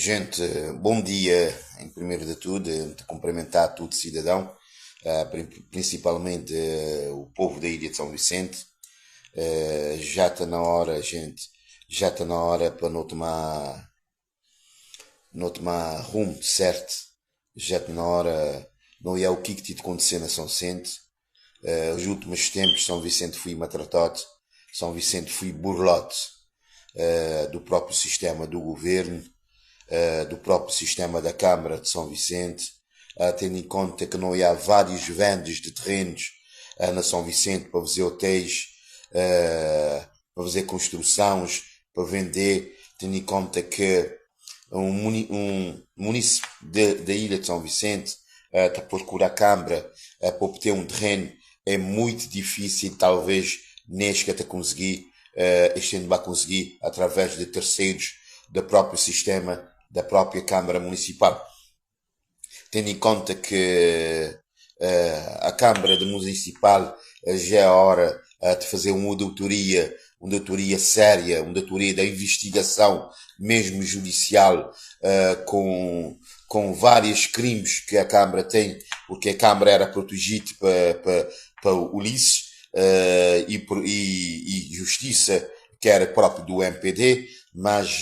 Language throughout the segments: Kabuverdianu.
Gente, bom dia em primeiro de tudo, te cumprimentar todo cidadão, principalmente o povo da Ilha de São Vicente. Já está na hora, gente, já está na hora para não tomar rumo certo, já está na hora, não é o que que te acontecer na São Vicente. Os últimos tempos, São Vicente foi maltratado, São Vicente foi burlado do próprio sistema do governo, do próprio sistema da Câmara de São Vicente, tendo em conta que não há vários vendas de terrenos na São Vicente para fazer hotéis, para fazer construções, para vender, tendo em conta que um munícipe da ilha de São Vicente está a procurar a Câmara para obter um terreno, é muito difícil, talvez nem sequer te conseguir, este ano vai conseguir através de terceiros do próprio sistema da própria Câmara Municipal. Tendo em conta que a Câmara de Municipal já é hora de fazer uma auditoria séria, uma auditoria da investigação, mesmo judicial, com vários crimes que a Câmara tem, porque a Câmara era protegida para Ulisses e Justiça, que era próprio do MPD, mas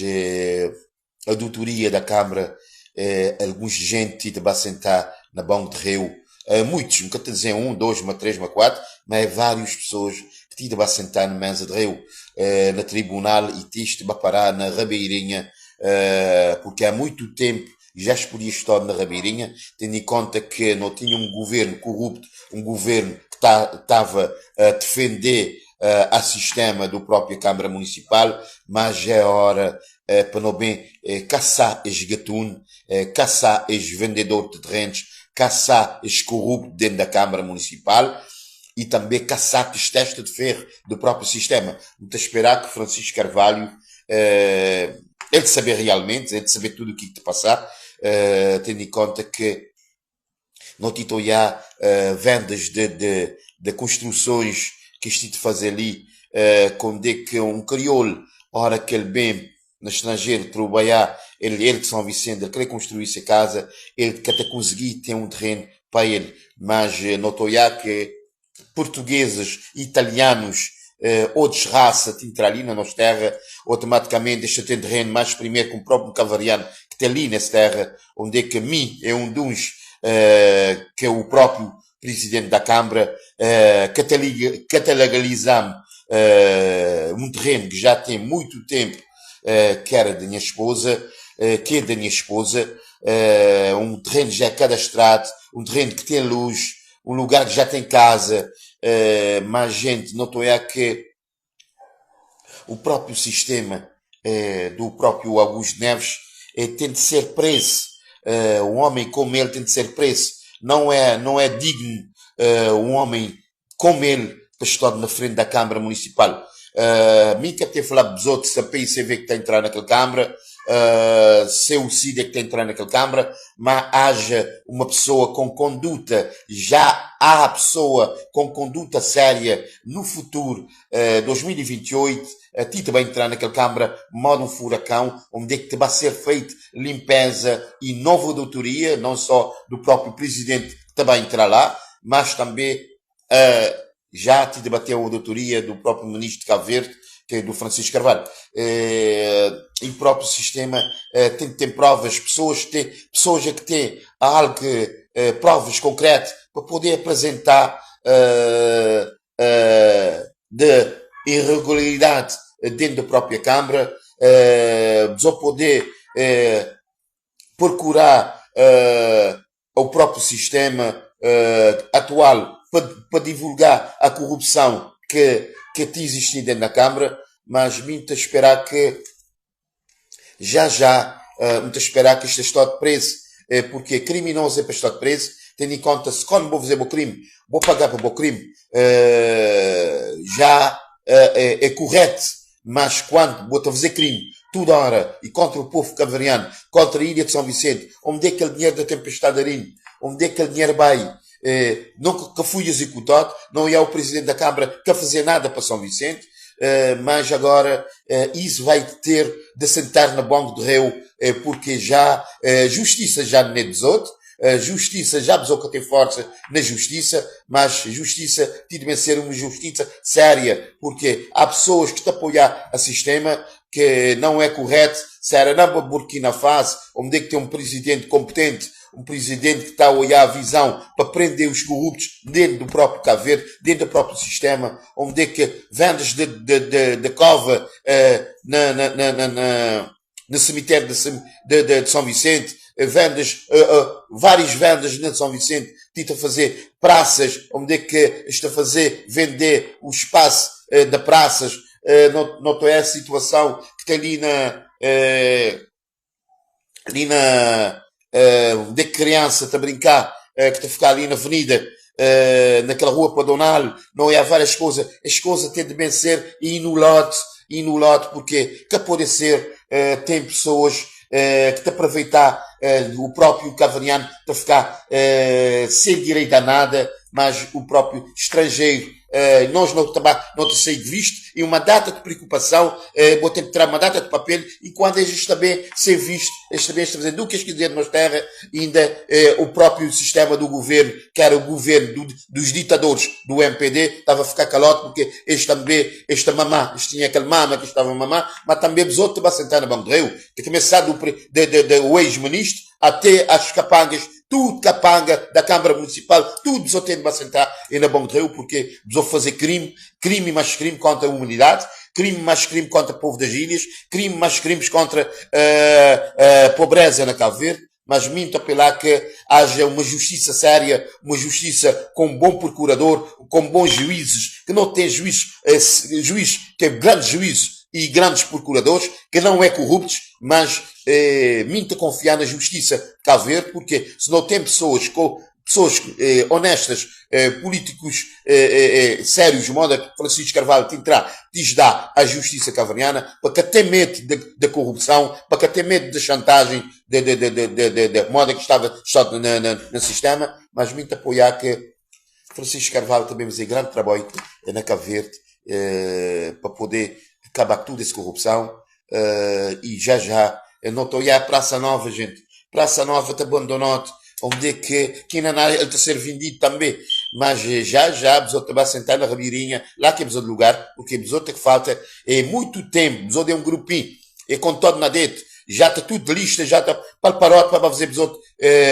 a auditoria da Câmara, alguns gente vai sentar na banco de rio, muitos, nunca te dizer um, dois, uma três, uma quatro, mas é várias pessoas que te vai sentar na mesa de rio, na tribunal e te vai parar na Ribeirinha, porque há muito tempo já se podia estar na Ribeirinha, tendo em conta que não tinha um governo corrupto, um governo que estava a defender a sistema do próprio Câmara Municipal, mas é hora para não bem caçar esses gatuno, caçar esses vendedor de terrenos, caçar esses corruptos dentro da Câmara Municipal e também caçar estes testa de ferro do próprio sistema. Muito esperar que Francisco Carvalho, ele saber realmente, ele saber tudo o que te passar, tendo em conta que não tinha já vendas de construções que estive fazer ali, quando é que um crioulo, ora que ele bem no estrangeiro trabalhar, ele de São Vicente, ele quer construir essa casa, ele quer até conseguir ter um terreno para ele, mas notou já que portugueses, italianos, outras raças te entrar ali na nossa terra, automaticamente deixa ter terreno mais primeiro com o próprio cavariano que tem ali nessa terra, onde é que a mim é um dos que é o próprio presidente da Câmara, catalogalizamos um terreno que já tem muito tempo, que era da minha esposa, que é da minha esposa, um terreno já cadastrado, um terreno que tem luz, um lugar que já tem casa, mas gente, não estou a que o próprio sistema do próprio Augusto Neves tem de ser preso. Um homem como ele tem de ser preso. Não é digno um homem como ele para estar na frente da Câmara Municipal. Mim que até falar dos outros, se a PICV que está a entrar naquela Câmara, se o CID que está a entrar naquela Câmara, mas haja uma pessoa com conduta, já há pessoa com conduta séria no futuro, 2028, a ti vai entrar naquela Câmara, modo um furacão, onde é que te vai ser feito limpeza e nova auditoria, não só do próprio presidente que também entrar lá, mas também já te debateu a auditoria do próprio ministro de Cabo Verde, que é do Francisco Carvalho. E o próprio sistema tem provas, pessoas a que têm algo, provas concretas para poder apresentar de irregularidade dentro da própria Câmara, só poder procurar o próprio sistema atual para divulgar a corrupção que tem existido dentro da Câmara, mas muito a esperar que já já, muito a esperar que isto esteja preso, porque criminoso é para estar preso, tendo em conta se quando vou fazer o crime, vou pagar para o crime, já é correto, mas quando vou fazer crime, toda hora, e contra o povo cabo-verdiano, contra a ilha de São Vicente, onde é que o dinheiro da tempestade Arino, onde é que o dinheiro vai? Nunca que fui executado, não é o presidente da Câmara que a fazer nada para São Vicente. Mas agora isso vai ter de sentar no banco de réu, porque já justiça já não é dos outros, justiça já pessoa que tem força na justiça, mas justiça tem de ser uma justiça séria, porque há pessoas que te apoiam a sistema que não é correto. Se era na Burkina Faso, onde é que tem um presidente competente, um presidente que está a olhar a visão para prender os corruptos dentro do próprio Cabo Verde, dentro do próprio sistema, onde é que vendas de cova no cemitério de São Vicente, vendas, várias vendas na São Vicente, tenta fazer praças, onde é que está a fazer vender o espaço de praças, não é a situação que tem ali na de criança a brincar, que está a ficar ali na avenida, naquela rua Padonal, não é várias coisas. As coisas têm de bem ser e no lote, porque que pode ser, tem pessoas que te aproveitar o próprio cavariano para ficar sem direito a nada, mas o próprio estrangeiro nós não também não te sei visto e uma data de preocupação, vou ter que tirar uma data de papel e quando eles também ser visto, eles também estão fazendo o que eles quiserem na terra, ainda o próprio sistema do governo, que era o governo dos ditadores do MPD, estava a ficar calado porque eles também, esta mamá, eles tinham aquele mama que estava a mamar, mas também os outros vão sentar na banco de réu, que começar do, de, de, de, o ex-ministro até as capangas, tudo capanga da Câmara Municipal, tudo só tem de sentar na Banco de Rio, porque precisou fazer crime, crime mais crime contra a humanidade, crime mais crime contra o povo das ilhas, crime mais crimes contra a pobreza na Cabo Verde, mas minto apelar que haja uma justiça séria, uma justiça com um bom procurador, com bons juízes, que não tem juízes, juiz, que é grandes juízes e grandes procuradores, que não é corruptos, mas minto confiar na justiça de Cabo Verde, porque se não tem pessoas com pessoas honestas, políticos sérios, de modo que Francisco Carvalho te entrar, diz dá à justiça cavariana, para que até medo da corrupção, para que até medo da chantagem, de modo que estava só no sistema, mas muito apoiar que Francisco Carvalho também fez grande trabalho na Cabo Verde, para poder acabar com toda essa corrupção, e já já, eu não estou a olhar a Praça Nova, gente. Praça Nova está abandonado, onde é que ainda não ele está a ser vendido também. Mas já, já, a pessoa vai sentar na Ribeirinha, lá que é de lugar, porque a pessoa que falta é muito tempo, a pessoa é um grupinho, é com todo na dentro, já está tudo de lista, já está para parote para fazer pessoa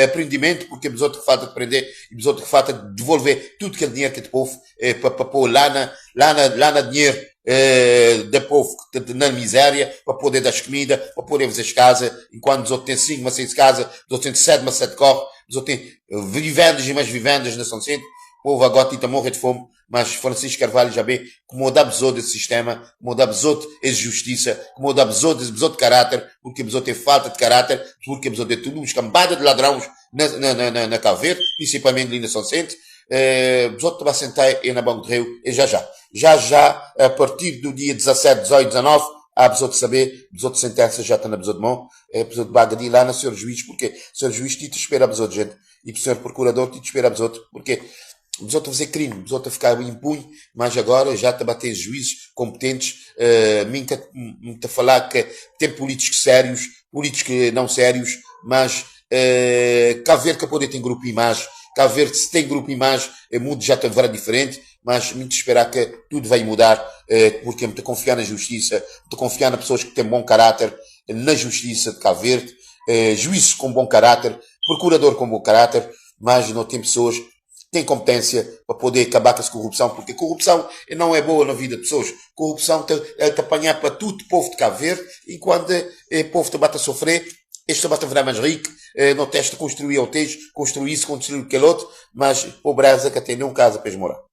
aprendimento, porque a pessoa que falta de prender e a pessoa que falta de devolver tudo aquele dinheiro que é de povo, para pôr lá na dinheiro da povo na miséria, para poder dar comida, para poder fazer casa, enquanto os outros têm 5, mas 6 casas, os outros têm 7, mas 7 carros, os outros têm vivendas e mais vivendas na São Vicente. O povo agora está a morrer de fome, mas Francisco Carvalho já vê como dá besouro desse sistema, como dá besouro de justiça, como dá besouro desse besouro de caráter, porque besouro tem falta de caráter, porque besouro tem tudo, uma cambada de ladrões na Cabo Verde, principalmente ali na São Vicente. Besouro vai sentar aí na Banco de Rio e já já. Já já, a partir do dia 17, 18, 19, há besouro de saber, besouro de sentença já está na besouro de mão, é besouro de baga de ir lá no senhor juiz, porque o senhor juiz te espera a besouro de gente, e o senhor procurador te espera a besouro, porque os outros a fazer crime, os outros a ficar impune, mas agora já está a bater juízes competentes, minha a falar que tem políticos sérios, políticos não sérios, mas cá ver que poder tem grupo imagem, cá ver se tem grupo imagem, o mundo já está ver diferente, mas muito esperar que tudo vai mudar, porque é muito confiar na justiça, muito confiar nas pessoas que têm bom caráter, na justiça de Cabo Verde, juízes com bom caráter, procurador com bom caráter, mas não tem pessoas que têm competência para poder acabar com essa corrupção, porque a corrupção não é boa na vida de pessoas. Corrupção te, te apanhar para tudo o povo de Cabo Verde, e quando o povo te bate a sofrer, este bate a virar mais rico, não testa construir hotéis, construir isso, construir aquele outro, mas pobreza que até nem casa para eles morar.